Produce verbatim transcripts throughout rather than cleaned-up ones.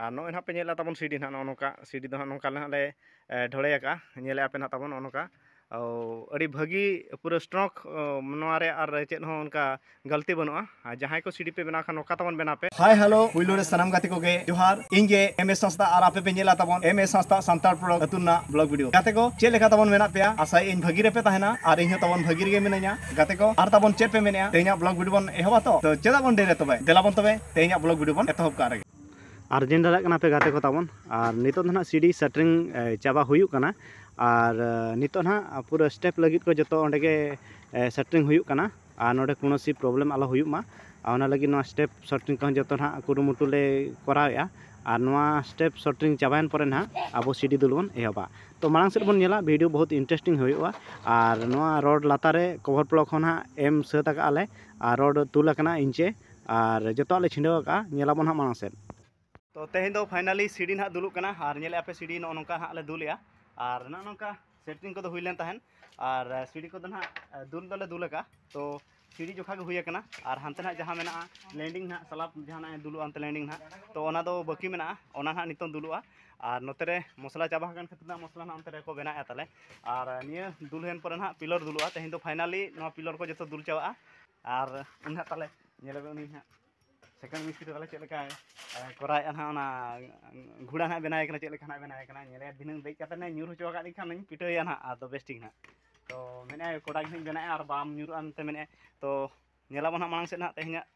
ᱟᱨ ᱱᱚᱜᱼᱚᱭ ᱱᱟᱦᱟᱜ ᱯᱮ ᱧᱮᱞᱮᱫ ᱛᱟᱵᱚᱱ ᱥᱤᱰᱤ ᱱᱟᱦᱟᱜ ᱱᱚᱜᱼᱚ ᱱᱚᱝᱠᱟ ᱥᱤᱰᱤ ᱫᱚ ᱱᱟᱦᱟᱜ ᱱᱚᱝᱠᱟ ᱱᱟᱦᱟᱜ ᱞᱮ ᱮ, ᱰᱷᱟᱹᱞᱟᱹᱭ ᱟᱠᱟᱫᱼᱟ᱾ ᱧᱮᱞᱮᱫᱼᱟ ᱯᱮ ᱱᱟᱦᱟᱜ ᱛᱟᱵᱚᱱ ᱱᱚᱜᱼᱚ ᱱᱚᱝᱠᱟ᱾ ᱚ, ᱟᱹᱰᱤ ᱵᱷᱟᱹᱜᱤ ᱯᱩᱨᱟᱹ ᱥᱴᱨᱚᱝ, ᱚ, ᱱᱚᱣᱟ ᱨᱮ ᱟᱨ ᱪᱮᱫ ᱦᱚᱸ ᱚᱱᱠᱟ ᱜᱟᱹᱞᱛᱤ ᱵᱟᱹᱱᱩᱜᱼᱟ᱾ ᱟᱨ ᱡᱟᱦᱟᱸᱭ ᱠᱚ ᱥᱤᱰᱤ ᱯᱮ ᱵᱮᱱᱟᱣ ᱠᱷᱟᱱ ᱱᱚᱝᱠᱟ ᱛᱟᱵᱚᱱ ᱵᱮᱱᱟᱣ ᱯᱮ᱾ ᱦᱟᱭ ᱦᱮᱞᱳ, ᱯᱩᱭᱞᱩ ᱨᱮ ᱥᱟᱱᱟᱢ ᱜᱟᱛᱮ ᱠᱚᱜᱮ ᱡᱚᱦᱟᱨ᱾ ᱤᱧ ᱜᱮ ᱮᱢ ᱮᱥ ᱦᱟᱸᱥᱫᱟ ᱟᱨ ᱟᱯᱮ ᱯᱮ ᱧᱮᱞᱟ ᱛᱟᱵᱚᱱ ᱮᱢ ᱮᱥ ᱦᱟᱸᱥᱫᱟ ᱥᱟᱱᱛᱟᱲ ᱯᱨᱚᱰᱟᱠᱴ ᱟᱹᱛᱩ ᱨᱮᱱᱟᱜ ᱵᱞᱚᱜ ᱵᱷᱤᱰᱤᱭᱳ᱾ ᱜᱟᱛᱮ ᱠᱚ, ᱪᱮᱫ ᱞᱮᱠᱟ ᱛᱟᱵᱚᱱ ᱢᱮᱱᱟᱜ ᱯᱮᱭᱟ? ᱟᱥᱟᱭᱟᱹᱧ ᱵᱷᱟᱹᱜᱤ ᱨᱮᱯᱮ ᱛᱟᱦᱮᱱᱟ ᱟᱨ ᱤᱧ ᱦᱚᱸ ᱛᱟᱵᱚᱱ ᱵᱷᱟᱹᱜᱤ ᱨᱮᱜᱮ ᱢᱤᱱᱟᱹᱧᱟ᱾ ᱜᱟᱛᱮ ᱠᱚ, ᱟᱨ ᱛᱟᱵᱚᱱ ᱪᱮᱫ ᱯᱮ ᱢᱮᱱᱮᱜᱼᱟ? ᱛᱮᱦᱮᱧᱟᱜ ᱵᱞᱚᱜ ᱵᱷᱤᱰᱤᱭᱳ ᱵᱚᱱ ᱮᱦᱚᱵᱟ ᱛᱚ? ᱛᱚ ᱪᱮᱫᱟᱜ ᱵᱚᱱ ᱰᱮᱨᱤᱭᱟ ᱛᱚᱵᱮ? ᱫᱮᱞᱟ ᱵᱚᱱ ᱛᱚᱵᱮ ᱛᱮᱦᱮᱧᱟᱜ ᱵᱞᱚᱜ ᱵᱷᱤᱰᱤᱭᱳ ᱵᱚᱱ ᱮᱛᱚᱦᱚᱵ ᱠᱟᱜ ᱨᱮᱜᱮ᱾ ᱟᱨ ᱧᱮᱞ ᱫᱟᱲᱮᱭᱟᱜ ᱠᱟᱱᱟ ᱯᱮ ᱜᱟᱛᱮ ᱠᱚ ᱛᱟᱵᱚᱱ, ᱟᱨ ᱱᱤᱛᱚᱜ ᱫᱚ ᱱᱟᱦᱟᱜ ᱥᱤᱰᱤ ᱥᱮᱴᱨᱤᱝ, ᱮ, ᱪᱟᱵᱟ ᱦᱩᱭᱩᱜ ᱠᱟᱱᱟ᱾ ᱟᱨ, ᱮ, ᱱᱤᱛᱚᱜ ᱱᱟᱦᱟᱜ ᱯᱩᱨᱟᱹ ᱥᱴᱮᱯ ᱞᱟᱹᱜᱤᱫ ᱠᱚ ᱡᱚᱛᱚ ᱚᱸᱰᱮ ᱜᱮ, ᱮ, ᱥᱮᱴᱨᱤᱝ ᱦᱩᱭᱩᱜ ᱠᱟᱱᱟ᱾ ᱟᱨ ᱱᱚᱰᱮ ᱠᱳᱱᱳ ᱥᱤ ᱯᱨᱚᱵᱞᱮᱢ ᱟᱞᱚ ᱦᱩᱭᱩᱜ ᱢᱟ, ᱟᱨ ᱚᱱᱟ ᱞᱟᱹᱜᱤᱫ ᱱᱚᱣᱟ ᱥᱴᱮᱯ ᱥᱮᱴᱨᱤᱝ ᱠᱚᱦᱚᱸ ᱡᱚᱛᱚ ᱱᱟᱦᱟᱜ ᱠᱩᱨᱩᱢᱩᱴᱩ ᱞᱮ ᱠᱚᱨᱟᱣᱮᱫᱼᱟ᱾ ᱟᱨ ᱱᱚᱣᱟ ᱥᱴᱮᱯ ᱥᱮᱴᱨᱤᱝ ᱪᱟᱵᱟᱭᱮᱱ ᱯᱚᱨᱮ ᱱᱟᱦᱟᱜ ᱟᱵᱚ ᱥᱤᱰᱤ ᱫᱩᱞ ᱵᱚᱱ ᱮᱦᱚᱵᱟ᱾ ᱛᱚ ᱢᱟᱲᱟᱝ ᱥᱮᱫ ᱵᱚᱱ ᱧᱮᱞᱟ, ᱵᱷᱤᱰᱤᱭᱳ ᱵᱚᱦᱩᱛ ᱤᱱᱴᱟᱨᱮᱥᱴᱤᱝ ᱦᱩᱭᱩᱜᱼᱟ᱾ ᱟᱨ ᱱᱚᱣᱟ ᱨᱚᱰ ᱞᱟᱛᱟᱨ ᱨᱮ ᱠᱚᱵᱷᱟᱨ ᱯᱞᱚᱠ ᱦᱚᱸ ᱱᱟᱦᱟᱜ ᱮᱢ ᱥᱟᱹᱛ ᱟᱠᱟᱫᱼᱟ ᱞᱮ, ᱟᱨ ᱨᱚᱰ ᱛᱩᱞ ᱟᱠᱟᱱᱟ ᱤᱧᱪᱮ, ᱟᱨ ᱡᱚᱛᱚᱣᱟᱜ ᱞᱮ ᱪᱷᱤᱰᱟᱹᱣ ᱟᱠᱟᱫᱼᱟ᱾ ᱧᱮᱞᱟᱵᱚᱱ ᱦᱟᱸᱜ ᱢᱟᱲᱟᱝ ᱥᱮᱫ᱾ ᱛᱚ ᱛᱮᱦᱮᱧ ᱫᱚ ᱯᱷᱟᱭᱱᱟᱞᱤ ᱥᱤᱰᱤ ᱱᱟᱦᱟᱜ ᱫᱩᱞᱩᱜ ᱠᱟᱱᱟ, ᱟᱨ ᱧᱮᱞᱮᱫᱼᱟ ᱯᱮ ᱥᱤᱰᱤ ᱱᱚᱜᱼᱚ ᱱᱚᱝᱠᱟ ᱦᱟᱸᱜ ᱞᱮ ᱫᱩᱞᱮᱜᱼᱟ᱾ ᱟᱨ ᱱᱚᱜᱼᱚ ᱱᱚᱝᱠᱟ ᱥᱮᱴᱨᱤᱝ ᱠᱚᱫᱚ ᱦᱩᱭ ᱞᱮᱱ ᱛᱟᱦᱮᱸᱫ, ᱟᱨ ᱥᱤᱰᱤ ᱠᱚᱫᱚ ᱱᱟᱦᱟᱜ ᱫᱩᱞ ᱫᱚᱞᱮ ᱫᱩᱞ ᱟᱠᱟᱫᱼᱟ᱾ ᱛᱚ ᱥᱤᱰᱤ ᱡᱚᱠᱷᱟ ᱜᱮ ᱦᱩᱭ ᱟᱠᱟᱱᱟ, ᱟᱨ ᱦᱟᱱᱛᱮ ᱱᱟᱦᱟᱜ ᱡᱟᱦᱟᱸ ᱢᱮᱱᱟᱜᱼᱟ ᱞᱮᱱᱰᱤᱝ ᱱᱟᱦᱟᱜ ᱥᱞᱟᱵ ᱡᱟᱦᱟᱱᱟᱜ ᱮ ᱫᱩᱞᱩᱜᱼᱟ ᱚᱱᱛᱮ ᱞᱮᱱᱰᱤᱝ ᱱᱟᱦᱟᱜ, ᱛᱚ ᱚᱱᱟ ᱫᱚ ᱵᱟᱹᱠᱤ ᱢᱮᱱᱟᱜᱼᱟ, ᱚᱱᱟ ᱱᱟᱦᱟᱜ ᱱᱤᱛᱚᱝ ᱫᱩᱞᱩᱜᱼᱟ᱾ ᱟᱨ ᱱᱚᱛᱮ ᱨᱮ ᱢᱚᱥᱞᱟ ᱪᱟᱵᱟ ᱟᱠᱟᱱ ᱠᱷᱟᱹᱛᱤᱨ ᱱᱟᱦᱟᱜ ᱢᱚᱥᱞᱟ ᱱᱟᱦᱟᱜ ᱚᱱᱛᱮ ᱨᱮᱠᱚ ᱵᱮᱱᱟᱣᱮᱫᱼᱟ ᱛᱟᱞᱮ᱾ ᱟᱨ ᱱᱤᱭᱟᱹ ᱫᱩᱞ ᱦᱩᱭᱮᱱ ᱯᱚᱨᱮ ᱱᱟᱦᱟᱜ ᱯᱤᱞᱚᱨ ᱫᱩᱞᱩᱜᱼᱟ᱾ ᱛᱮᱦᱮᱧ ᱫᱚ ᱯᱷᱟᱭᱱᱟᱞᱤ ᱱᱚᱣᱟ ᱯᱤᱞᱚᱨ ᱠᱚ ᱡᱚᱛᱚ ᱫᱩᱞ ᱪᱟᱵᱟᱜᱼᱟ᱾ ᱟᱨ ᱩᱱᱤ ᱱᱟᱦᱟᱜ ᱛᱟᱞᱮ ᱧᱮᱞ ᱟᱵᱮᱱ ᱩᱱᱤ ᱱᱟᱦᱟᱜ ᱥᱮᱠᱮᱱᱰ ᱢᱤᱥᱛᱨᱤ ᱛᱟᱞᱮ ᱪᱮᱫ ᱞᱮᱠᱟᱭ, ᱮ, ᱠᱚᱨᱟᱣᱮᱫᱼᱟ ᱱᱟᱦᱟᱜ ᱚᱱᱟ ᱜᱷᱩᱲᱟ ᱱᱟᱦᱟᱜ ᱵᱮᱱᱟᱣᱮ ᱠᱟᱱᱟ, ᱪᱮᱫ ᱞᱮᱠᱟ ᱱᱟᱦᱟᱜ ᱵᱮᱱᱟᱣᱮ ᱠᱟᱱᱟ᱾ ᱧᱮᱞᱮᱭᱟ ᱫᱷᱤᱱᱟᱹᱝ ᱫᱮᱡ ᱠᱟᱛᱮ ᱱᱟᱦᱟᱜ ᱧᱩᱨ ᱦᱚᱪᱚ ᱟᱠᱟᱫ ᱞᱤᱧ ᱠᱷᱟᱱ ᱱᱟᱧ ᱯᱤᱴᱷᱟᱹᱭᱟ ᱱᱟᱦᱟᱜ, ᱟᱫᱚ ᱵᱮᱥ ᱴᱷᱤᱠ ᱱᱟᱦᱟᱜ᱾ ᱛᱚ ᱢᱮᱱᱮᱫᱼᱟᱭ ᱠᱚᱲᱟ ᱜᱮ ᱱᱟᱦᱟᱜ ᱵᱮᱱᱟᱣᱮᱫᱼᱟ ᱟᱨ ᱵᱟᱢ ᱧᱩᱨᱩᱜᱼᱟ ᱢᱮᱱᱛᱮ ᱢᱮᱱᱮᱫᱼᱟᱭ᱾ ᱛᱚ ᱧᱮᱞᱟᱵᱚᱱ ᱦᱟᱸᱜ ᱢᱟᱲᱟᱝ ᱥᱮᱫ ᱱᱟᱦᱟᱜ ᱛᱮᱦᱮᱧᱟᱜ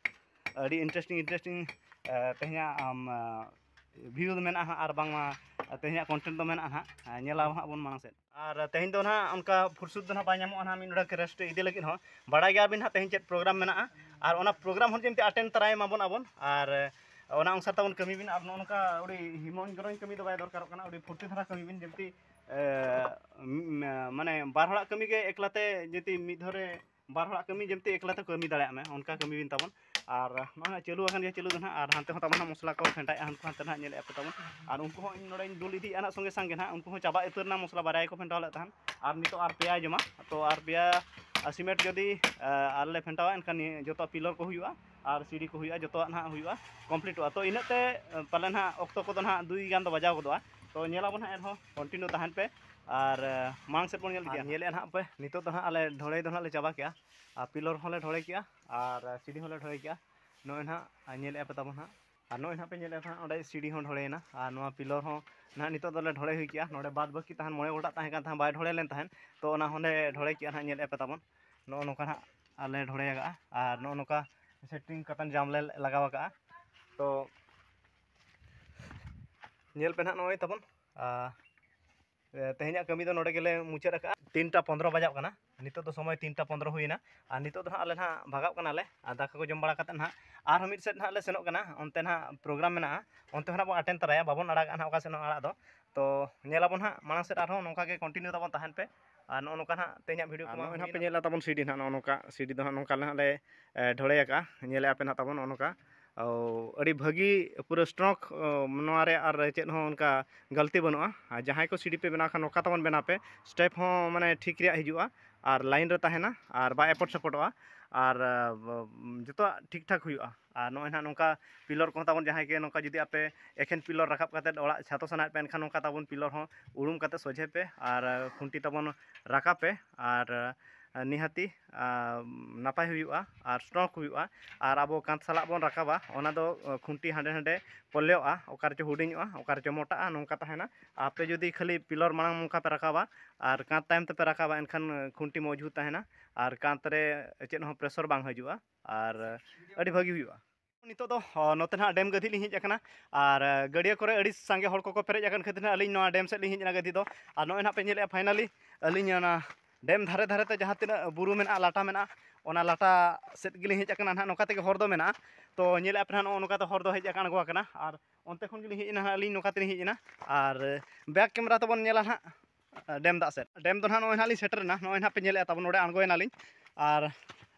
ᱟᱹᱰᱤ ᱤᱱᱴᱟᱨᱮᱥᱴᱤᱝ ᱤᱱᱴᱟᱨᱮᱥᱴᱤᱝ, ᱮ, ᱛᱮᱦᱮᱧᱟᱜ ᱟᱢ, ᱮ, ᱵᱷᱤᱭᱩ ᱫᱚ ᱢᱮᱱᱟᱜᱼᱟ ᱦᱟᱸᱜ, ᱟᱨ ᱵᱟᱝᱢᱟ ᱛᱮᱦᱮᱧᱟᱜ ᱠᱚᱱᱴᱮᱱᱴ ᱫᱚ ᱢᱮᱱᱟᱜᱼᱟ ᱦᱟᱸᱜ᱾ ᱮ, ᱧᱮᱞᱟᱵᱚᱱ ᱦᱟᱸᱜ ᱵᱚᱱ ᱢᱟᱲᱟᱝ ᱥᱮᱫ᱾ ᱟᱨ ᱛᱮᱦᱮᱧ ᱫᱚ ᱱᱟᱦᱟᱜ ᱚᱱᱠᱟ ᱯᱷᱩᱨᱥᱩᱫ ᱫᱚ ᱱᱟᱦᱟᱜ ᱵᱟᱭ ᱧᱟᱢᱚᱜᱼᱟ ᱱᱟᱦᱟᱜ ᱢᱤᱫ ᱰᱚᱸᱰᱮᱠ ᱨᱮᱥᱴ ᱤᱫᱤ ᱞᱟᱹᱜᱤᱫ ᱦᱚᱸ᱾ ᱵᱟᱲᱟᱭ ᱜᱮᱭᱟᱵᱤᱱ ᱱᱟᱦᱟᱜ ᱛᱮᱦᱮᱧ ᱪᱮᱫ ᱯᱨᱳᱜᱨᱟᱢ ᱢᱮᱱᱟᱜᱼᱟ, ᱟᱨ ᱚᱱᱟ ᱯᱨᱳᱜᱨᱟᱢ ᱦᱚᱸ ᱡᱮᱢᱛᱤ ᱟᱴᱮᱱᱰ ᱛᱟᱨᱟᱭ ᱢᱟᱵᱚᱱ ᱟᱵᱚᱱ, ᱟᱨ ᱚᱱᱟ ᱚᱱᱩᱥᱟᱨ ᱛᱟᱵᱚᱱ ᱠᱟᱹᱢᱤ ᱵᱤᱱ᱾ ᱟᱨ ᱱᱚᱜᱼᱚ ᱱᱚᱝᱠᱟ ᱟᱹᱰᱤ ᱦᱤᱢᱚᱱ ᱜᱚᱨᱚᱧ ᱠᱟᱹᱢᱤ ᱫᱚ ᱵᱟᱭ ᱫᱚᱨᱠᱟᱨᱚᱜ ᱠᱟᱱᱟ, ᱟᱹᱰᱤ ᱯᱷᱩᱨᱛᱤ ᱫᱷᱟᱨᱟ ᱠᱟᱹᱢᱤ ᱵᱤᱱ, ᱡᱮᱢᱛᱤ, ᱮ, ᱢ-, ᱢᱟᱱᱮ ᱵᱟᱨ ᱦᱚᱲᱟᱜ ᱠᱟᱹᱢᱤ ᱜᱮ ᱮᱠᱞᱟᱛᱮ ᱡᱮᱢᱛᱤ ᱢᱤᱫ ᱫᱷᱟᱣ ᱨᱮ ᱵᱟᱨ ᱦᱚᱲᱟᱜ ᱠᱟᱹᱢᱤ ᱡᱮᱢᱛᱤ ᱮᱠᱞᱟᱛᱮ ᱠᱟᱹᱢᱤ ᱫᱟᱲᱮᱭᱟᱜ ᱢᱮ, ᱚᱱᱠᱟ ᱠᱟᱹᱢᱤ ᱵᱤᱱ ᱛᱟᱵᱚᱱ᱾ ᱟᱨ ᱱᱚᱜᱼᱚᱭ ᱱᱟᱜ ᱪᱟᱹᱞᱩ ᱟᱠᱟᱱ ᱜᱮᱭᱟ ᱪᱟᱹᱞᱩ ᱫᱚ ᱱᱟᱦᱟᱜ, ᱟᱨ ᱦᱟᱱᱛᱮ ᱦᱚᱸ ᱛᱟᱵᱚᱱ ᱱᱟᱦᱟᱜ ᱢᱚᱥᱞᱟ ᱠᱚ ᱯᱷᱮᱱᱴᱟᱭᱮᱫᱼᱟ, ᱦᱟᱱᱠᱩ ᱦᱟᱱᱛᱮ ᱱᱟᱦᱟᱜ ᱧᱮᱞᱮᱫᱼᱟ ᱯᱮ ᱛᱟᱵᱚᱱ᱾ ᱟᱨ ᱩᱱᱠᱩ ᱦᱚᱸ ᱤᱧ ᱱᱚᱰᱮᱧ ᱫᱩᱞ ᱤᱫᱤᱭᱮᱫᱼᱟ ᱱᱟᱜ ᱥᱚᱸᱜᱮ ᱥᱟᱝ ᱜᱮ ᱱᱟᱦᱟᱜ, ᱩᱱᱠᱩ ᱦᱚᱸ ᱪᱟᱵᱟ ᱩᱛᱟᱹᱨ ᱮᱱᱟ, ᱢᱚᱥᱞᱟ ᱵᱟᱨᱭᱟ ᱜᱮᱠᱚ ᱯᱷᱮᱱᱴᱟᱣ ᱞᱮᱫ ᱛᱟᱦᱮᱱ᱾ ᱟᱨ ᱱᱤᱛᱚᱜ ᱟᱨ ᱯᱮᱭᱟ ᱡᱚᱢᱟ, ᱛᱚ ᱟᱨ ᱯᱮᱭᱟ ᱥᱤᱢᱮᱱᱴ ᱡᱩᱫᱤ, ᱟ, ᱟᱨ ᱞᱮ ᱯᱷᱮᱱᱴᱟᱣᱟ, ᱮᱱᱠᱷᱟᱱ ᱱᱤᱭᱟᱹ ᱡᱚᱛᱚ ᱯᱤᱞᱚᱨ ᱠᱚ ᱦᱩᱭᱩᱜᱼᱟ᱾ ᱟᱨ ᱥᱤᱲᱤ ᱠᱚ ᱦᱩᱭᱩᱜᱼᱟ, ᱡᱚᱛᱚᱣᱟᱜ ᱱᱟᱦᱟᱜ ᱦᱩᱭᱩᱜᱼᱟ, ᱠᱚᱢᱯᱞᱤᱴᱚᱜᱼᱟ᱾ ᱛᱚ ᱤᱱᱟᱹᱜ ᱛᱮ ᱯᱟᱞᱮ ᱱᱟᱦᱟᱜ ᱚᱠᱛᱚ ᱠᱚᱫᱚ ᱱᱟᱦᱟᱜ ᱫᱩᱭ ᱜᱟᱱ ᱫᱚ ᱵᱟᱡᱟᱣ ᱜᱚᱫᱚᱜᱼᱟ᱾ ᱛᱚ ᱧᱮᱞ ᱟᱵᱚᱱ ᱦᱟᱸᱜ, ᱮᱱᱦᱚᱸ ᱠᱚᱱᱴᱤᱱᱤᱭᱩ ᱛᱟᱦᱮᱱ ᱯᱮ ᱟᱨ ᱢᱟᱲᱟᱝ ᱥᱮᱫ ᱵᱚᱱ ᱧᱮᱞ ᱤᱫᱤᱭᱟ᱾ ᱧᱮᱞᱮᱫᱼᱟ ᱱᱟᱦᱟᱜ ᱯᱮ, ᱱᱤᱛᱚᱜ ᱫᱚ ᱱᱟᱦᱟᱜ ᱟᱞᱮ ᱰᱷᱚᱲᱮ ᱫᱚ ᱱᱟᱦᱟᱜ ᱞᱮ ᱪᱟᱵᱟ ᱠᱮᱜᱼᱟ, ᱟᱨ ᱯᱤᱞᱚᱨ ᱦᱚᱸᱞᱮ ᱰᱷᱚᱲᱮ ᱠᱮᱜᱼᱟ ᱟᱨ ᱥᱤᱲᱤ ᱦᱚᱸᱞᱮ ᱰᱷᱚᱲᱮ ᱠᱮᱜᱼᱟ᱾ ᱱᱚᱜᱼᱚᱭ ᱱᱟᱦᱟᱜ ᱧᱮᱞᱮᱫᱼᱟ ᱯᱮ ᱛᱟᱵᱚᱱ ᱦᱟᱸᱜ, ᱟᱨ ᱱᱚᱜᱼᱚᱭ ᱱᱟᱦᱟᱜ ᱯᱮ ᱧᱮᱞᱮᱫᱼᱟ ᱱᱟᱦᱟᱜ ᱚᱸᱰᱮ ᱥᱤᱲᱤ ᱦᱚᱸ ᱰᱷᱚᱲᱮᱭᱮᱱᱟ, ᱟᱨ ᱱᱚᱣᱟ ᱯᱤᱞᱚᱨ ᱦᱚᱸ ᱱᱟᱦᱟᱜ ᱱᱤᱛᱚᱜ ᱫᱚᱞᱮ ᱰᱷᱚᱲᱮ ᱦᱩᱭ ᱠᱮᱜᱼᱟ᱾ ᱱᱚᱰᱮ ᱵᱟᱫ ᱵᱟᱹᱠᱤ ᱛᱟᱦᱮᱱ ᱢᱚᱬᱮ ᱜᱚᱴᱟᱜ ᱛᱟᱦᱮᱸ ᱠᱟᱱ ᱛᱟᱦᱮᱸᱫ, ᱵᱟᱭ ᱰᱷᱚᱲᱮ ᱞᱮᱱ ᱛᱟᱦᱮᱸᱫ, ᱛᱚ ᱚᱱᱟ ᱦᱚᱸᱞᱮ ᱰᱷᱚᱲᱮ ᱠᱮᱜᱼᱟ ᱱᱟᱦᱟᱜ᱾ ᱧᱮᱞᱮᱫᱼᱟ ᱯᱮ ᱛᱟᱵᱚᱱ ᱱᱚᱜᱼᱚ ᱱᱚᱝᱠᱟ ᱱᱟᱦᱟᱜ ᱟᱞᱮ ᱰᱷᱚᱲᱮ ᱟᱠᱟᱜᱼᱟ, ᱟᱨ ᱱᱚᱜᱼᱚ ᱱᱚᱝᱠᱟ ᱥᱮᱴᱨᱤᱝ ᱠᱟᱛᱮᱫ ᱡᱟᱢ ᱞᱮ ᱞᱟᱜᱟᱣ ᱟᱠᱟᱜᱼᱟ᱾ ᱛᱚ ᱧᱮᱞ ᱯᱮ ᱱᱟᱦᱟᱜ ᱱᱚᱜᱼᱚᱭ ᱛᱟᱵᱚᱱ, ᱟᱨ ᱮ, ᱛᱮᱦᱮᱧᱟᱜ ᱠᱟᱹᱢᱤ ᱫᱚ ᱱᱚᱰᱮ ᱜᱮᱞᱮ ᱢᱩᱪᱟᱹᱫ ᱟᱠᱟᱜᱼᱟ᱾ ᱛᱤᱱᱴᱟ ᱯᱚᱱᱫᱽᱨᱚ ᱵᱟᱡᱟᱜ ᱠᱟᱱᱟ, ᱱᱤᱛᱚᱜ ᱫᱚ ᱥᱚᱢᱚᱭ ᱛᱤᱱᱴᱟ ᱯᱚᱱᱫᱽᱨᱚ ᱦᱩᱭᱮᱱᱟ᱾ ᱟᱨ ᱱᱤᱛᱚᱜ ᱫᱚ ᱦᱟᱸᱜ ᱟᱞᱮ ᱱᱟᱦᱟᱜ ᱵᱷᱟᱜᱟᱜ ᱠᱟᱱᱟᱞᱮ, ᱟᱨ ᱫᱟᱠᱟ ᱠᱚ ᱡᱚᱢ ᱵᱟᱲᱟ ᱠᱟᱛᱮᱫ ᱱᱟᱦᱟᱜ ᱟᱨᱦᱚᱸ ᱢᱤᱫ ᱥᱮᱫ ᱱᱟᱦᱟᱜ ᱞᱮ ᱥᱮᱱᱚᱜ ᱠᱟᱱᱟ, ᱚᱱᱛᱮ ᱱᱟᱦᱟᱜ ᱯᱨᱳᱜᱨᱟᱢ ᱢᱮᱱᱟᱜᱼᱟ, ᱚᱱᱛᱮ ᱦᱚᱸ ᱱᱟᱦᱟᱜ ᱵᱚᱱ ᱟᱴᱮᱱ ᱛᱟᱨᱟᱭᱟ, ᱵᱟᱵᱚᱱ ᱟᱲᱟᱜᱟ ᱱᱟᱦᱟᱜ ᱚᱠᱟ ᱥᱮᱫ ᱦᱚᱸ ᱟᱲᱟᱜ ᱫᱚ᱾ ᱛᱚ ᱧᱮᱞ ᱟᱵᱚᱱ ᱦᱟᱸᱜ ᱢᱟᱲᱟᱝ ᱥᱮᱫ ᱟᱨᱦᱚᱸ ᱱᱚᱝᱠᱟ ᱜᱮ ᱠᱚᱱᱴᱤᱱᱤᱭᱩ ᱛᱟᱵᱚᱱ ᱛᱟᱦᱮᱱ ᱯᱮ᱾ ᱟᱨ ᱱᱚᱜᱼᱚ ᱱᱚᱝᱠᱟ ᱱᱟᱦᱟᱜ ᱛᱮᱦᱮᱧᱟᱜ ᱵᱷᱤᱰᱤᱭᱳ ᱟᱨ ᱠᱚᱢᱟ ᱱᱚᱜᱼᱚᱭ ᱱᱟᱦᱟᱜ ᱯᱮ ᱦᱩᱭᱱᱟ᱾ ᱧᱮᱞᱟ ᱛᱟᱵᱚᱱ ᱥᱤᱰᱤ ᱱᱟᱦᱟᱜ ᱱᱚᱜᱼᱚ ᱱᱚᱝᱠᱟ ᱥᱤᱰᱤ ᱫᱚ ᱱᱟᱦᱟᱜ ᱱᱚᱝᱠᱟ ᱞᱮ, ᱮ, ᱰᱷᱚᱲᱮ ᱟᱠᱟᱜᱼᱟ, ᱧᱮᱞᱮᱫᱼᱟ ᱯᱮ ᱱᱟᱦᱟᱜ ᱛᱟᱵᱚᱱ ᱱᱚᱜᱼᱚ ᱱᱚᱝᱠᱟ᱾ ᱚ, ᱟᱹᱰᱤ ᱵᱷᱟᱹᱜᱤ ᱯᱩᱨᱟᱹ ᱥᱴᱨᱚᱝ, ᱚ, ᱱᱚᱣᱟ ᱨᱮ ᱟᱨ ᱪᱮᱫ ᱦᱚᱸ ᱚᱱᱠᱟ ᱜᱟᱹᱞᱛᱤ ᱵᱟᱹᱱᱩᱜᱼᱟ᱾ ᱟᱨ ᱡᱟᱦᱟᱸᱭ ᱠᱚ ᱥᱤᱰᱤ ᱯᱮ ᱵᱮᱱᱟᱣ ᱠᱷᱟᱱ ᱱᱚᱝᱠᱟ ᱛᱟᱵᱚᱱ ᱵᱮᱱᱟᱣ ᱯᱮ, ᱥᱴᱮᱯ ᱦᱚᱸ ᱢᱟᱱᱮ ᱴᱷᱤᱠ ᱨᱮᱭᱟᱜ ᱦᱤᱡᱩᱜᱼᱟ, ᱟᱨ ᱞᱟᱭᱤᱱ ᱨᱮ ᱛᱟᱦᱮᱱᱟ, ᱟᱨ ᱵᱟᱭ ᱮᱯᱚᱴ ᱥᱮᱯᱚᱴᱚᱜᱼᱟ, ᱟᱨ, ᱟ, ᱡᱚᱛᱚᱣᱟᱜ ᱴᱷᱤᱠ ᱴᱷᱟᱠ ᱦᱩᱭᱩᱜᱼᱟ᱾ ᱟᱨ ᱱᱚᱜᱼᱚᱭ ᱱᱟᱦᱟᱜ ᱱᱚᱝᱠᱟ ᱯᱤᱞᱚᱨ ᱠᱚᱦᱚᱸ ᱛᱟᱵᱚᱱ, ᱡᱟᱦᱟᱸᱭ ᱜᱮ ᱱᱚᱝᱠᱟ ᱡᱩᱫᱤ ᱟᱯᱮ ᱮᱠᱷᱮᱱ ᱯᱤᱞᱚᱨ ᱨᱟᱠᱟᱵ ᱠᱟᱛᱮᱫ ᱚᱲᱟᱜ ᱪᱷᱟᱛᱚ ᱥᱟᱱᱟᱭᱮᱫ ᱯᱮ, ᱮᱱᱠᱷᱟᱱ ᱱᱚᱝᱠᱟ ᱛᱟᱵᱚᱱ ᱯᱤᱞᱚᱨ ᱦᱚᱸ ᱩᱲᱩᱢ ᱠᱟᱛᱮᱫ ᱥᱚᱡᱷᱮ ᱯᱮ ᱟᱨ ᱠᱷᱩᱱᱴᱤ ᱛᱟᱵᱚᱱ ᱨᱟᱠᱟᱵ ᱯᱮ, ᱟᱨ ᱱᱤᱦᱟᱹᱛᱤ, ᱟ, ᱱᱟᱯᱟᱭ ᱦᱩᱭᱩᱜᱼᱟ ᱟᱨ ᱥᱴᱨᱚᱝ ᱦᱩᱭᱩᱜᱼᱟ᱾ ᱟᱨ ᱟᱵᱚ ᱠᱟᱸᱛ ᱥᱟᱞᱟᱜ ᱵᱚᱱ ᱨᱟᱠᱟᱵᱟ, ᱚᱱᱟ ᱫᱚ, ᱟ, ᱠᱷᱩᱱᱴᱤ ᱦᱟᱸᱰᱮ ᱱᱟᱸᱰᱮ ᱯᱚᱞᱮᱜᱼᱟ, ᱚᱠᱟ ᱨᱮᱪᱚ ᱦᱩᱰᱤᱧᱚᱜᱼᱟ, ᱚᱠᱟ ᱨᱮᱪᱚ ᱢᱚᱴᱟᱜᱼᱟ, ᱱᱚᱝᱠᱟ ᱛᱟᱦᱮᱱᱟ᱾ ᱟᱯᱮ ᱡᱩᱫᱤ ᱠᱷᱟᱹᱞᱤ ᱯᱤᱞᱚᱨ ᱢᱟᱲᱟᱝ ᱱᱚᱝᱠᱟ ᱯᱮ ᱨᱟᱠᱟᱵᱟ ᱟᱨ ᱠᱟᱸᱛ ᱛᱟᱭᱚᱢ ᱛᱮᱯᱮ ᱨᱟᱠᱟᱵᱟ, ᱮᱱᱠᱷᱟᱱ ᱠᱷᱩᱱᱴᱤ ᱢᱚᱡᱽᱵᱩᱛ ᱛᱟᱦᱮᱱᱟ ᱟᱨ ᱠᱟᱸᱛ ᱨᱮ ᱪᱮᱫ ᱦᱚᱸ ᱯᱨᱮᱥᱚᱨ ᱵᱟᱝ ᱦᱤᱡᱩᱜᱼᱟ ᱟᱨ ᱟᱹᱰᱤ ᱵᱷᱟᱹᱜᱤ ᱦᱩᱭᱩᱜᱼᱟ᱾ ᱱᱤᱛᱚᱜ ᱫᱚ, ᱚ, ᱱᱚᱛᱮ ᱱᱟᱦᱟᱜ ᱰᱮᱢ ᱜᱟᱹᱫᱷᱤ ᱞᱤᱧ ᱦᱮᱡ ᱟᱠᱟᱱᱟ᱾ ᱟᱨ, ᱮ, ᱜᱟᱹᱰᱭᱟᱹ ᱠᱚᱨᱮ ᱟᱹᱰᱤ ᱥᱟᱸᱜᱮ ᱦᱚᱲ ᱠᱚᱠᱚ ᱯᱮᱨᱮᱡ ᱟᱠᱟᱱ ᱠᱷᱟᱹᱛᱤᱨ ᱱᱟᱦᱟᱜ ᱟᱹᱞᱤᱧ ᱱᱚᱣᱟ ᱰᱮᱢ ᱥᱮᱫ ᱞᱤᱧ ᱦᱮᱡ ᱮᱱᱟ ᱜᱟᱹᱫᱷᱤ ᱫᱚ᱾ ᱟᱨ ᱱᱚᱜᱼᱚᱭ ᱱᱟᱦᱟᱜ ᱯᱮ ᱧᱮᱞᱮᱫᱼᱟ, finally ᱟᱹᱞᱤᱧ ᱚᱱᱟ ᱰᱮᱢ ᱫᱷᱟᱨᱮ ᱫᱷᱟᱨᱮ ᱛᱮ ᱡᱟᱦᱟᱸ ᱛᱤᱱᱟᱹᱜ ᱵᱩᱨᱩ ᱢᱮᱱᱟᱜᱼᱟ, ᱞᱟᱴᱟ ᱢᱮᱱᱟᱜᱼᱟ, ᱚᱱᱟ ᱞᱟᱴᱟ ᱥᱮᱫ ᱜᱮᱞᱤᱧ ᱦᱮᱡ ᱟᱠᱟᱱᱟ ᱱᱟᱦᱟᱜ᱾ ᱱᱚᱝᱠᱟ ᱛᱮᱜᱮ ᱦᱚᱨ ᱫᱚ ᱢᱮᱱᱟᱜᱼᱟ᱾ ᱛᱚ ᱧᱮᱞᱮᱫᱼᱟ ᱯᱮ ᱱᱟᱦᱟᱜ ᱱᱚᱜᱼᱚ ᱱᱚᱝᱠᱟ ᱛᱮ ᱦᱚᱨ ᱫᱚ ᱦᱮᱡ ᱟᱠᱟᱱ, ᱟᱬᱜᱚ ᱟᱠᱟᱱᱟ᱾ ᱟᱨ ᱚᱱᱛᱮ ᱠᱷᱚᱱ ᱜᱮᱞᱤᱧ ᱦᱮᱡ ᱮᱱᱟ ᱱᱟᱦᱟᱜ, ᱟᱹᱞᱤᱧ ᱱᱚᱝᱠᱟ ᱛᱮᱞᱤᱧ ᱦᱮᱡ ᱮᱱᱟ᱾ ᱟᱨ back camera ᱛᱮᱵᱚᱱ ᱧᱮᱞᱟ ᱱᱟᱦᱟᱜ, ᱰᱮᱢ ᱫᱟᱜ ᱥᱮᱫ᱾ ᱰᱮᱢ ᱫᱚ ᱱᱟᱦᱟᱜ ᱱᱚᱜᱼᱚᱭ ᱱᱟᱦᱟᱜ ᱞᱤᱧ ᱥᱮᱴᱮᱨ ᱮᱱᱟ᱾ ᱱᱚᱜᱼᱚᱭ ᱱᱟᱦᱟᱜ ᱯᱮ ᱧᱮᱞᱮᱫᱼᱟ ᱛᱟᱵᱚᱱ, ᱱᱚᱰᱮ ᱟᱬᱜᱚᱭᱮᱱᱟᱞᱤᱧ᱾ ᱟᱨ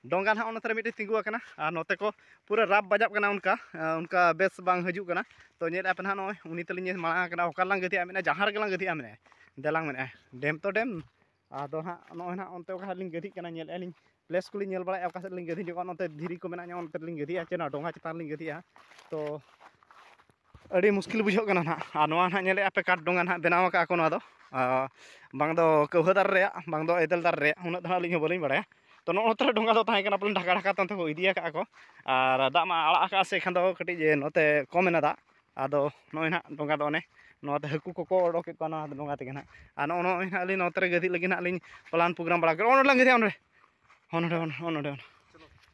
ᱰᱚᱸᱜᱟ ᱱᱟᱦᱟᱜ ᱚᱱᱟ ᱫᱷᱟᱨᱮ ᱢᱤᱫᱴᱮᱱ ᱛᱤᱸᱜᱩ ᱟᱠᱟᱱᱟ, ᱟᱨ ᱱᱚᱛᱮ ᱠᱚ ᱯᱩᱨᱟᱹ ᱨᱟᱯ ᱵᱟᱡᱟᱜ ᱠᱟᱱᱟ, ᱚᱱᱠᱟ, ᱮ, ᱚᱱᱠᱟ ᱵᱮᱥ ᱵᱟᱝ ᱦᱤᱡᱩᱜ ᱠᱟᱱᱟ᱾ ᱛᱚ ᱧᱮᱞᱮᱫᱼᱟ ᱯᱮ ᱱᱟᱦᱟᱜ, ᱱᱚᱜᱼᱚᱭ ᱩᱱᱤ ᱛᱟᱹᱞᱤᱧ ᱧᱮᱞ ᱢᱟᱲᱟᱝ ᱟᱠᱟᱱᱟ, ᱚᱠᱟ ᱨᱮᱞᱟᱝ ᱜᱟᱹᱫᱷᱤᱜᱼᱟ ᱢᱮᱱᱮᱫᱼᱟ, ᱡᱟᱦᱟᱸ ᱨᱮᱜᱮ ᱞᱟᱝ ᱜᱟᱹᱫᱷᱤᱜᱼᱟ ᱢᱮᱱᱮᱫᱼᱟ, ᱫᱮᱞᱟᱝ ᱢᱮᱱᱮᱫᱼᱟ, ᱰᱮᱢ ᱛᱚ ᱰᱮᱢ᱾ ᱟᱫᱚ ᱱᱟᱦᱟᱜ ᱱᱚᱜᱼᱚᱭ ᱱᱟᱦᱟᱜ ᱚᱱᱛᱮ ᱚᱠᱟ ᱞᱤᱧ ᱜᱟᱹᱫᱷᱤᱜ ᱠᱟᱱᱟ, ᱧᱮᱞᱮᱫᱼᱟ ᱞᱤᱧ ᱯᱞᱮᱥ ᱠᱚᱞᱤᱧ ᱧᱮᱞ ᱵᱟᱲᱟᱭᱟ, ᱚᱠᱟ ᱥᱮᱫ ᱞᱤᱧ ᱜᱟᱹᱫᱷᱤ ᱧᱚᱜᱼᱟ, ᱱᱚᱛᱮ ᱫᱷᱤᱨᱤ ᱠᱚ ᱢᱮᱱᱟᱜᱼᱟ, ᱚᱱᱛᱮ ᱞᱤᱧ ᱜᱟᱹᱫᱷᱤᱜᱼᱟ, ᱪᱮ ᱱᱚᱣᱟ ᱰᱷᱚᱸᱜᱟ ᱪᱮᱛᱟᱱ ᱞᱤᱧ ᱜᱟᱹᱫᱷᱤᱜᱼᱟ᱾ ᱛᱚ ᱟᱹᱰᱤ ᱢᱩᱥᱠᱤᱞ ᱵᱩᱡᱷᱟᱹᱜ ᱠᱟᱱᱟ ᱱᱟᱦᱟᱜ᱾ ᱟᱨ ᱱᱚᱣᱟ ᱱᱟᱦᱟᱜ ᱧᱮᱞᱮᱫᱼᱟ ᱯᱮ, ᱠᱟᱴ ᱰᱷᱚᱸᱜᱟ ᱱᱟᱦᱟᱜ ᱵᱮᱱᱟᱣ ᱟᱠᱟᱫᱼᱟ ᱠᱚ ᱱᱚᱣᱟ ᱫᱚ᱾ ᱟᱨ ᱵᱟᱝ ᱫᱚ ᱠᱟᱹᱣᱦᱟᱹ ᱫᱟᱨᱮ ᱨᱮᱭᱟᱜ, ᱵᱟᱝ ᱫᱚ ᱮᱫᱮᱞ ᱫᱟᱨᱮ ᱨᱮᱭᱟᱜ, ᱩᱱᱟᱹᱜ ᱫᱚ ᱦᱟᱸᱜ ᱟᱹᱞᱤᱧ ᱦᱚᱸ ᱵᱟᱹᱞᱤᱧ ᱵᱟᱲᱟᱭᱟ᱾ ᱛᱚ ᱱᱚᱜᱼᱚ ᱱᱚᱛᱮ ᱨᱮ ᱰᱷᱚᱸᱜᱟ ᱫᱚ ᱛᱟᱦᱮᱸ ᱠᱟᱱᱟ, ᱯᱟᱞᱮᱱ ᱰᱷᱟᱠᱟ ᱰᱷᱟᱠᱟ ᱛᱮ ᱚᱱᱛᱮ ᱠᱚ ᱤᱫᱤ ᱟᱠᱟᱫᱼᱟ ᱠᱚ᱾ ᱟᱨ ᱫᱟᱜ ᱢᱟ ᱟᱲᱟᱜ ᱟᱠᱟᱫᱼᱟ ᱥᱮ, ᱮᱱᱠᱷᱟᱱ ᱫᱚ ᱠᱟᱹᱴᱤᱡ ᱱᱚᱛᱮ ᱠᱚᱢ ᱮᱱᱟ ᱫᱟᱜ᱾ ᱟᱫᱚ ᱱᱚᱜᱼᱚᱭ ᱱᱟᱦᱟᱜ ᱰᱷᱚᱸᱜᱟ ᱫᱚ ᱚᱱᱮ ᱱᱚᱣᱟᱛᱮ ᱦᱟᱹᱠᱩ ᱠᱚᱠᱚ ᱚᱰᱚᱠᱮᱫ ᱠᱚᱣᱟ ᱱᱚᱣᱟ ᱰᱷᱚᱸᱜᱟ ᱛᱮᱜᱮ ᱱᱟᱦᱟᱜ᱾ ᱟᱨ ᱱᱚᱜᱼᱚ ᱱᱚᱜᱼᱚᱭ ᱱᱟᱦᱟᱜ ᱟᱹᱞᱤᱧ ᱱᱚᱛᱮ ᱨᱮ ᱜᱟᱹᱫᱷᱤᱜ ᱞᱟᱹᱜᱤᱫ ᱱᱟᱦᱟᱜ ᱞᱤᱧ ᱯᱞᱟᱱ ᱯᱨᱳᱜᱨᱟᱢ ᱵᱟᱲᱟ ᱠᱮᱫᱟ᱾ ᱚᱱ ᱚᱸᱰᱮ ᱞᱟᱝ ᱜᱟᱹᱫᱷᱤᱜᱼᱟ, ᱚᱸᱰᱮ, ᱚᱱ ᱚᱸᱰᱮ, ᱚᱱ ᱚᱸᱰᱮ,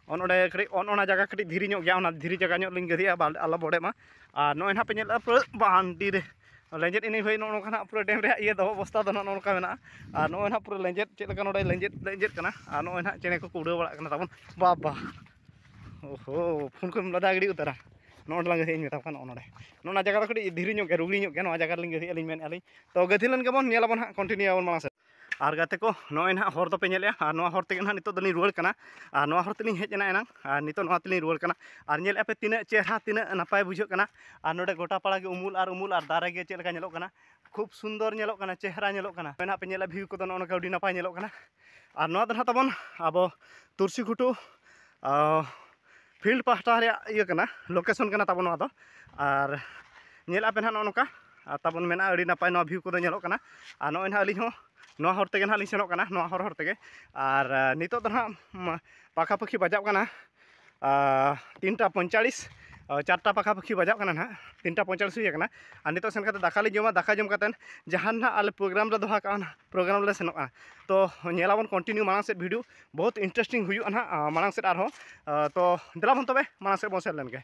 ᱚᱱ ᱚᱸᱰᱮ ᱠᱟᱹᱴᱤᱡ, ᱚᱱ ᱚᱱᱟ ᱡᱟᱭᱜᱟ ᱠᱟᱹᱴᱤᱡ ᱫᱷᱤᱨᱤ ᱧᱚᱜ ᱜᱮᱭᱟ, ᱚᱱᱟ ᱫᱷᱤᱨᱤ ᱡᱟᱭᱜᱟ ᱧᱚᱜ ᱞᱤᱧ ᱜᱟᱹᱫᱷᱤᱜᱼᱟ, ᱵᱟ-, ᱟᱞᱚ ᱵᱚᱰᱮᱜ ᱢᱟ᱾ ᱟᱨ ᱱᱚᱜᱼᱚᱭ ᱱᱟᱦᱟᱜ ᱯᱮ ᱧᱮᱞᱮᱫᱼᱟ ᱯᱩᱨᱟᱹ ᱵᱟᱱᱰᱤ ᱨᱮ ᱞᱮᱸᱡᱮᱫ ᱮᱱᱮᱡ ᱦᱩᱭ, ᱱᱚᱜᱼᱚ ᱱᱚᱝᱠᱟ ᱱᱟᱦᱟᱜ ᱯᱩᱨᱟᱹ ᱰᱮᱢ ᱨᱮᱭᱟᱜ ᱤᱭᱟᱹ ᱫᱚᱦᱚ ᱚᱵᱚᱥᱛᱟ ᱫᱚ ᱱᱟᱦᱟᱜ ᱱᱚᱜᱼᱚ ᱱᱚᱝᱠᱟ ᱢᱮᱱᱟᱜᱼᱟ᱾ ᱟᱨ ᱱᱚᱜᱼᱚᱭ ᱱᱟᱦᱟᱜ ᱯᱩᱨᱟᱹ ᱞᱮᱸᱡᱮᱫ ᱪᱮᱫ ᱞᱮᱠᱟ ᱱᱚᱰᱮ ᱞᱮᱸᱡᱮᱫ, ᱞᱮᱸᱡᱮᱫ ᱠᱟᱱᱟ᱾ ᱟᱨ ᱱᱚᱜᱼᱚᱭ ᱱᱟᱦᱟᱜ ᱪᱮᱬᱮ ᱠᱚᱠᱚ ᱩᱰᱟᱹᱣ ᱵᱟᱲᱟᱜ ᱠᱟᱱᱟ ᱛᱟᱵᱚᱱ᱾ ᱵᱟᱵᱟ, ᱳᱦᱳ, ᱯᱷᱳᱱ ᱠᱚᱢ ᱞᱟᱫᱟ ᱜᱤᱰᱤ ᱩᱛᱟᱹᱨᱟ᱾ ᱱᱚᱜᱼᱚ ᱱᱚᱰᱮ ᱞᱟᱝ ᱜᱟᱹᱫᱷᱤᱜᱼᱟ, ᱤᱧ ᱢᱮᱛᱟᱢ ᱠᱟᱱᱟ, ᱱᱚᱜᱼᱚ ᱱᱚᱰᱮ᱾ ᱱᱚᱜᱼᱚ ᱱᱚᱣᱟ ᱡᱟᱭᱜᱟ ᱫᱚ ᱠᱟᱹᱴᱤᱡ ᱫᱷᱤᱨᱤ ᱧᱚᱜ ᱜᱮᱭᱟ, ᱨᱩᱜᱽᱲᱤ ᱧᱚᱜ ᱜᱮᱭᱟ, ᱱᱚᱣᱟ ᱡᱟᱭᱜᱟ ᱨᱮᱞᱤᱧ ᱜᱟᱹᱫᱷᱤᱜᱼᱟ ᱞᱤᱧ ᱢᱮᱱᱮᱫᱼᱟ ᱞᱤᱧ᱾ ᱛᱚ ᱜᱟᱹᱫᱷᱤ ᱞᱮᱱ ᱜᱮᱵᱚᱱ, ᱧᱮᱞᱟᱵᱚᱱ ᱦᱟᱸᱜ, ᱠᱚᱱᱴᱤᱱᱤᱭᱩ ᱟᱵᱚᱱ ᱢᱟᱲᱟᱝ ᱥᱮᱫ᱾ ᱟᱨ ᱜᱟᱛᱮ ᱠᱚ, ᱱᱚᱜᱼᱚᱭ ᱱᱟᱦᱟᱜ ᱦᱚᱨ ᱫᱚᱯᱮ ᱧᱮᱞᱮᱜᱼᱟ, ᱟᱨ ᱱᱚᱣᱟ ᱦᱚᱨ ᱛᱮᱜᱮ ᱱᱟᱦᱟᱜ ᱱᱤᱛᱚᱜ ᱫᱚᱞᱤᱧ ᱨᱩᱣᱟᱹᱲ ᱠᱟᱱᱟ᱾ ᱟᱨ ᱱᱚᱣᱟ ᱦᱚᱨ ᱛᱮᱞᱤᱧ ᱦᱮᱡ ᱮᱱᱟ ᱮᱱᱟᱝ, ᱟᱨ ᱱᱤᱛᱚᱜ ᱱᱚᱣᱟ ᱛᱮᱞᱤᱧ ᱨᱩᱣᱟᱹᱲ ᱠᱟᱱᱟ᱾ ᱟᱨ ᱧᱮᱞᱮᱜᱼᱟ ᱯᱮ ᱛᱤᱱᱟᱹᱜ ᱪᱮᱦᱨᱟ, ᱛᱤᱱᱟᱹᱜ ᱱᱟᱯᱟᱭ ᱵᱩᱡᱷᱟᱹᱜ ᱠᱟᱱᱟ᱾ ᱟᱨ ᱱᱚᱰᱮ ᱜᱚᱴᱟ ᱯᱟᱲᱟ ᱜᱮ ᱩᱢᱩᱞ ᱟᱨ ᱩᱢᱩᱞ, ᱟᱨ ᱫᱟᱨᱮ ᱜᱮ ᱪᱮᱫ ᱞᱮᱠᱟ ᱧᱮᱞᱚᱜ ᱠᱟᱱᱟ, ᱠᱷᱩᱵ ᱥᱩᱱᱫᱚᱨ ᱧᱮᱞᱚᱜ ᱠᱟᱱᱟ, ᱪᱮᱦᱨᱟ ᱧᱮᱞᱚᱜ ᱠᱟᱱᱟ᱾ ᱢᱮᱱᱟᱜ ᱯᱮ ᱧᱮᱞᱟ, ᱵᱷᱤᱭᱩ ᱠᱚᱫᱚ ᱱᱚᱜᱼᱚ ᱱᱚᱝᱠᱟ ᱟᱹᱰᱤ ᱱᱟᱯᱟᱭ ᱧᱮᱞᱚᱜ ᱠᱟᱱᱟ᱾ ᱟᱨ ᱱᱚᱣᱟ ᱫᱚ ᱱᱟᱦᱟᱜ ᱛᱟᱵᱚᱱ ᱟᱵᱚ ᱛᱩᱨᱥᱤ ᱜᱷᱩᱴᱩ, ᱟᱸ, ᱯᱷᱤᱞᱰ ᱯᱟᱦᱴᱟ ᱨᱮᱭᱟᱜ ᱤᱭᱟᱹ ᱠᱟᱱᱟ, ᱞᱳᱠᱮᱥᱚᱱ ᱠᱟᱱᱟ ᱛᱟᱵᱚᱱ ᱱᱚᱣᱟ ᱫᱚ᱾ ᱟᱨ ᱧᱮᱞᱮᱜᱼᱟ ᱯᱮ ᱱᱟᱦᱟᱜ ᱱᱚᱜᱼᱚ ᱱᱚᱝᱠᱟ, ᱟᱨ ᱛᱟᱵᱚᱱ ᱢᱮᱱᱟᱜᱼᱟ, ᱟᱹᱰᱤ ᱱᱟᱯᱟᱭ ᱱᱚᱣᱟ ᱵᱷᱤᱭᱩ ᱠᱚᱫᱚ ᱧᱮᱞᱚᱜ ᱠᱟᱱᱟ᱾ ᱟᱨ ᱱᱚᱜᱼᱚᱭ ᱱᱟᱦᱟᱜ ᱟᱹᱞᱤᱧ ᱦᱚᱸ ᱱᱚᱣᱟ ᱦᱚᱨ ᱛᱮᱜᱮ ᱱᱟᱦᱟᱜ ᱞᱤᱧ ᱥᱮᱱᱚᱜ ᱠᱟᱱᱟ, ᱱᱚᱣᱟ ᱦᱚᱨ, ᱦᱚᱨ ᱛᱮᱜᱮ᱾ ᱟᱨ, ᱟᱸ, ᱱᱤᱛᱚᱜ ᱫᱚ ᱱᱟᱦᱟᱜ, ᱢᱟ, ᱯᱟᱠᱷᱟᱯᱟᱹᱠᱷᱤ ᱵᱟᱡᱟᱜ ᱠᱟᱱᱟ, ᱟᱸ, ᱛᱤᱱᱴᱟ ᱯᱚᱸᱭᱛᱟᱞᱤᱥ, ᱟᱸ, ᱪᱟᱨᱴᱟ ᱯᱟᱠᱷᱟᱯᱟᱹᱠᱷᱤ ᱵᱟᱡᱟᱜ ᱠᱟᱱᱟ ᱱᱟᱦᱟᱜ, ᱛᱤᱱᱴᱟ ᱯᱚᱸᱭᱛᱟᱞᱤᱥ ᱦᱩᱭ ᱟᱠᱟᱱᱟ᱾ ᱟᱨ ᱱᱤᱛᱚᱜ ᱥᱮᱱ ᱠᱟᱛᱮ ᱫᱟᱠᱟ ᱞᱤᱧ ᱡᱚᱢᱟ, ᱫᱟᱠᱟ ᱡᱚᱢ ᱠᱟᱛᱮᱫ ᱡᱟᱦᱟᱸ ᱱᱟᱦᱟᱜ ᱟᱞᱮ ᱯᱨᱳᱜᱨᱟᱢ ᱞᱮ ᱫᱚᱦᱚ ᱠᱟᱜᱼᱟ, ᱚᱱᱟ ᱯᱨᱳᱜᱨᱟᱢ ᱞᱮ ᱥᱮᱱᱚᱜᱼᱟ᱾ ᱛᱚ ᱧᱮᱞᱟᱵᱚᱱ ᱠᱚᱱᱴᱤᱱᱤᱭᱩ ᱢᱟᱲᱟᱝ ᱥᱮᱫ ᱵᱷᱤᱰᱤᱭᱳ, ᱵᱚᱦᱩᱛ ᱤᱱᱴᱟᱨᱮᱥᱴᱤᱝ ᱦᱩᱭᱩᱜᱼᱟ ᱱᱟᱦᱟᱜ, ᱟᱸ, ᱢᱟᱲᱟᱝ ᱥᱮᱫ ᱟᱨᱦᱚᱸ᱾ ᱟᱸ, ᱛᱚ ᱫᱮᱞᱟ ᱵᱚᱱ ᱛᱚᱵᱮ ᱢᱟᱲᱟᱝ ᱥᱮᱫ ᱵᱚᱱ ᱥᱮᱱ ᱞᱮᱱ ᱜᱮ᱾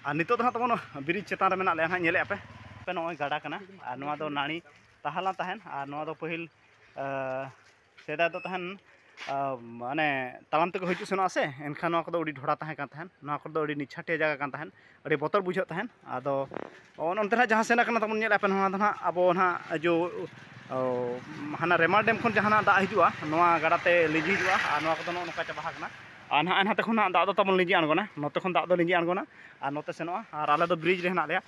ᱟᱨ ᱱᱤᱛᱚᱜ ᱫᱚ ᱦᱟᱸᱜ ᱛᱟᱵᱚᱱ ᱵᱨᱤᱡᱽ ᱪᱮᱛᱟᱱ ᱨᱮ ᱢᱮᱱᱟᱜ ᱞᱮᱭᱟ ᱦᱟᱸᱜ, ᱧᱮᱞᱮᱫᱼᱟ ᱯᱮ, ᱯᱮ ᱱᱚᱜᱼᱚᱭ ᱜᱟᱰᱟ ᱠᱟᱱᱟ᱾ ᱟᱨ ᱱᱚᱣᱟ ᱫᱚ ᱱᱟᱹᱲᱤ ᱛᱟᱦᱮᱸ ᱞᱮᱱ ᱛᱟᱦᱮᱸᱱ, ᱟᱨ ᱱᱚᱣᱟ ᱫᱚ ᱯᱟᱹᱦᱤᱞ, ᱟᱸ, ᱥᱮᱫᱟᱭ ᱫᱚ ᱛᱟᱦᱮᱱ, ᱟᱸ, ᱢᱟᱱᱮ ᱛᱟᱲᱟᱢ ᱛᱮᱠᱚ ᱦᱤᱡᱩᱜ ᱥᱮᱱᱚᱜᱼᱟ ᱥᱮ, ᱮᱱᱠᱷᱟᱱ ᱱᱚᱣᱟ ᱠᱚᱫᱚ ᱟᱹᱰᱤ ᱰᱷᱚᱲᱟ ᱛᱟᱦᱮᱸ ᱠᱟᱱ ᱛᱟᱦᱮᱸᱱ, ᱱᱚᱣᱟ ᱠᱚᱨᱮ ᱫᱚ ᱟᱹᱰᱤ ᱱᱤᱪᱷᱟᱹᱴᱤᱭᱟᱹ ᱡᱟᱭᱜᱟ ᱠᱟᱱ ᱛᱟᱦᱮᱸᱱ, ᱟᱹᱰᱤ ᱵᱚᱛᱚᱨ ᱵᱩᱡᱷᱟᱹᱜ ᱛᱟᱦᱮᱸᱱ᱾ ᱟᱫᱚ ᱚᱱ-, ᱚᱱᱛᱮ ᱱᱟᱦᱟᱜ ᱡᱟᱦᱟᱸ ᱥᱮᱱ ᱟᱠᱟᱱᱟ ᱛᱟᱵᱚᱱ, ᱧᱮᱞᱮᱫᱼᱟ ᱯᱮ, ᱱᱚᱣᱟ ᱫᱚ ᱱᱟᱦᱟᱜ ᱟᱵᱚ ᱱᱟᱦᱟᱜ ᱡᱚ, ᱚ, ᱦᱟᱱᱟ ᱨᱮᱢᱟᱞ ᱰᱮᱢ ᱠᱷᱚᱱ ᱡᱟᱦᱟᱸ ᱱᱟᱦᱟᱜ ᱫᱟᱜ ᱦᱤᱡᱩᱜᱼᱟ, ᱱᱚᱣᱟ ᱜᱟᱰᱟ ᱛᱮ ᱞᱤᱸᱡᱤ ᱦᱤᱡᱩᱜᱼᱟ, ᱟᱨ ᱱᱚᱣᱟ ᱠᱚᱫᱚ ᱱᱚᱜᱼᱚ ᱱᱚᱝᱠᱟ ᱪᱟᱵᱟ ᱟᱠᱟᱱᱟ᱾ ᱟᱨ ᱱᱟᱦᱟᱜ ᱱᱟᱛᱮ ᱠᱷᱚᱱ ᱦᱟᱸᱜ ᱫᱟᱜ ᱫᱚ ᱛᱟᱵᱚᱱ ᱞᱤᱸᱡᱤ ᱟᱬᱜᱚᱱᱟ, ᱱᱚᱛᱮ ᱠᱷᱚᱱ ᱫᱟᱜ ᱫᱚ ᱞᱤᱸᱡᱤ ᱟᱬᱜᱚᱱᱟ ᱟᱨ ᱱᱚᱛᱮ ᱥᱮᱱᱚᱜᱼᱟ, ᱟᱨ ᱟᱞᱮ ᱫᱚ ᱵᱨᱤᱡᱽ ᱨᱮ ᱦᱮᱱᱟᱜ ᱞᱮᱭᱟ᱾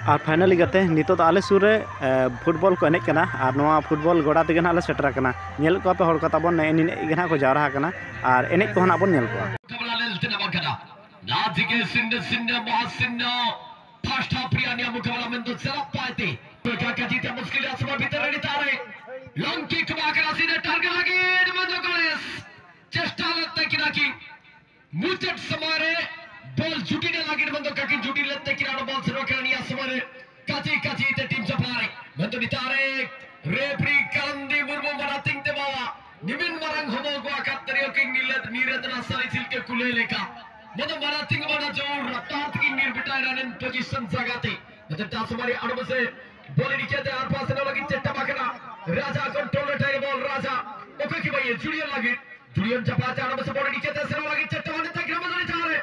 ᱟᱨ ᱯᱷᱟᱭᱱᱟᱞᱤ ᱜᱟᱛᱮ, ᱱᱤᱛᱚᱜ ᱫᱚ ᱟᱞᱮ ᱥᱩᱨ ᱨᱮ ᱮ, ᱯᱷᱩᱴᱵᱚᱞ ᱠᱚ ᱮᱱᱮᱡ ᱠᱟᱱᱟ, ᱟᱨ ᱱᱚᱣᱟ ᱯᱷᱩᱴᱵᱚᱞ ᱜᱚᱰᱟ ᱛᱮᱜᱮ ᱱᱟᱦᱟᱜ ᱞᱮ ᱥᱮᱴᱮᱨ ᱟᱠᱟᱱᱟ᱾ ᱧᱮᱞᱮᱫ ᱠᱚᱣᱟ ᱯᱮ ᱦᱚᱲ ᱠᱚ ᱛᱟᱵᱚᱱ, ᱱᱮᱜᱼᱮ ᱱᱤᱱᱟᱹᱜ ᱜᱮ ᱱᱟᱦᱟᱜ ᱠᱚ ᱡᱟᱣᱨᱟ ᱟᱠᱟᱱᱟ, ᱟᱨ ᱮᱱᱮᱡ ᱠᱚᱦᱚᱸ ᱱᱟᱦᱟᱜ ᱵᱚᱱ ᱧᱮᱞ ᱠᱚᱣᱟ᱾ ᱢᱩᱠᱟᱵᱞᱟ ᱞᱮ ᱛᱮᱱᱟᱢ ᱟᱠᱟᱱᱟ᱾ ᱱᱟᱡᱤᱠᱮ ᱥᱤᱱᱫᱷᱩ ᱥᱤᱱᱫᱷᱩ ᱢᱚᱦᱟᱥᱤᱱᱫᱷᱩ ᱯᱷᱟᱥᱴ ᱦᱟᱯ ᱨᱮᱭᱟᱜ ᱱᱤᱭᱟᱹ ᱢᱩᱠᱟᱵᱞᱟ ᱢᱮᱱᱫᱚ ᱪᱟᱞᱟᱜ ᱯᱟᱭᱛᱮ ᱠᱟᱠᱟ ᱡᱤᱛᱮ ᱢᱩᱥᱠᱤᱞ ᱟᱥᱢᱟ ᱵᱷᱤᱛᱟᱹᱨ ᱨᱮ ᱱᱤᱛᱟᱨ ᱨᱮ ᱞᱚᱝ ᱠᱤᱠ ᱠᱚ ᱮᱢᱟ ᱠᱟᱱᱟ, ᱥᱤᱫᱷᱟᱹ ᱴᱟᱨᱜᱮᱴ ᱞᱟᱹᱜᱤᱫ ᱢᱮᱱᱫᱚ ᱜᱚᱬᱮᱥ ᱪᱮᱥᱴᱟ ᱞᱮᱫ ᱛᱟᱹᱠᱤᱱ ᱟᱹᱠᱤᱱ ᱢᱩᱪᱟᱹᱫ ᱥᱚᱢᱚᱭ ᱨᱮ ᱵᱚᱞ ᱡᱩᱴᱤ ᱞᱟᱹᱜᱤᱫ ᱢᱮᱱᱫᱚ ᱠᱟᱹᱠᱤᱱ ᱡᱩᱴᱤ ᱞᱮᱫ ᱛᱟᱹᱠᱤᱱ ᱟᱨ ᱵᱚᱞ ᱥᱮᱴᱮᱨ ᱠᱟᱱᱟ ᱱᱤᱭᱟᱹ ᱥᱚᱢᱚᱭ ᱨᱮ ᱠᱟᱪᱤ ᱠᱟᱪᱤ ᱛᱮ ᱴᱤᱢ ᱪᱟᱯᱲᱟᱣ ᱨᱮ ᱢᱮᱱᱫᱚ ᱱᱤᱛᱟᱨ ᱨᱮ ᱨᱮᱯᱷᱨᱤ ᱠᱟᱨᱟᱱᱫᱤ ᱢᱩᱨᱢᱩ ᱢᱟᱨᱟᱛᱤᱝ ᱛᱮ ᱵᱟᱵᱟ ᱱᱤᱢᱤᱱ ᱢᱟᱨᱟᱝ ᱦᱚᱵᱚ ᱜᱚ ᱟᱠᱟᱫ ᱛᱟᱹᱨᱤᱭᱚ ᱠᱤᱱ ᱱᱤᱞᱟᱹᱛ ᱱᱤᱨᱟᱹᱛ ᱱᱟ ᱥᱟᱹᱨᱤ ᱥᱤᱞᱠᱮ ᱠᱩᱞᱟᱹᱭ ᱞᱮᱠᱟ ᱢᱮᱱᱫᱚ ᱢᱟᱨᱟᱛᱤᱝ ᱵᱟᱱᱟ ᱡᱳᱨ ᱨᱟᱯᱴᱟᱨ ᱛᱮᱠᱤᱱ ᱱᱤᱨ ᱵᱤᱴᱟᱭ ᱨᱟᱱᱤᱱ ᱯᱚᱡᱤᱥᱚᱱ ᱡᱟᱜᱟᱛᱮ ᱢᱮᱱᱫᱚ ᱪᱟᱥ ᱢᱟᱨᱤ ᱟᱲᱢ ᱥᱮ ᱵᱚᱞ ᱤᱫᱤ ᱠᱟᱛᱮ ᱟᱨ ᱯᱟᱥ ᱞᱟᱹᱜᱤᱫ ᱪᱮᱥᱴᱟ ᱵᱟᱠᱷᱨᱟ ᱨᱟᱡᱟ ᱠᱚᱱᱴᱨᱳᱞ ᱨᱮ ᱴᱟᱭᱨ ᱵᱚᱞ ᱨᱟᱡᱟ ᱚᱠᱚᱭ ᱠᱤ ᱵᱟᱭ ᱡᱩᱲᱤᱭᱟᱹ ᱞᱟᱹᱜᱤᱫ ᱡᱩᱲᱤᱭᱟᱹ ᱪᱟᱯᱟ ᱪᱟᱲ ᱢᱮᱥᱮ ᱵᱚᱞ ᱤᱫᱤ ᱠᱟᱛᱮ ᱥᱮᱱᱚᱜ ᱞᱟᱹᱜᱤᱫ ᱪᱮᱥᱴᱟ ᱢᱟᱱᱮ ᱛᱟᱠᱨᱟ ᱢᱟᱱᱮ ᱡᱟᱦᱟᱸ ᱨᱮ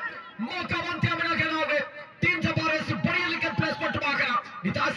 ᱢᱚᱠᱟ ᱵᱟᱝ ᱛᱮ ᱢᱮᱱᱟᱜ ᱠᱟᱱᱟ ᱚᱵᱮ ᱴᱤᱢ ᱪᱟᱯᱟ ᱨᱮ ᱥᱩᱯᱟᱨᱤᱭᱟᱹ ᱞᱮᱠᱟ ᱯᱞᱮᱥ ᱯᱚᱴ ᱵᱟᱠᱷᱨᱟ ᱱᱤᱛᱟᱜ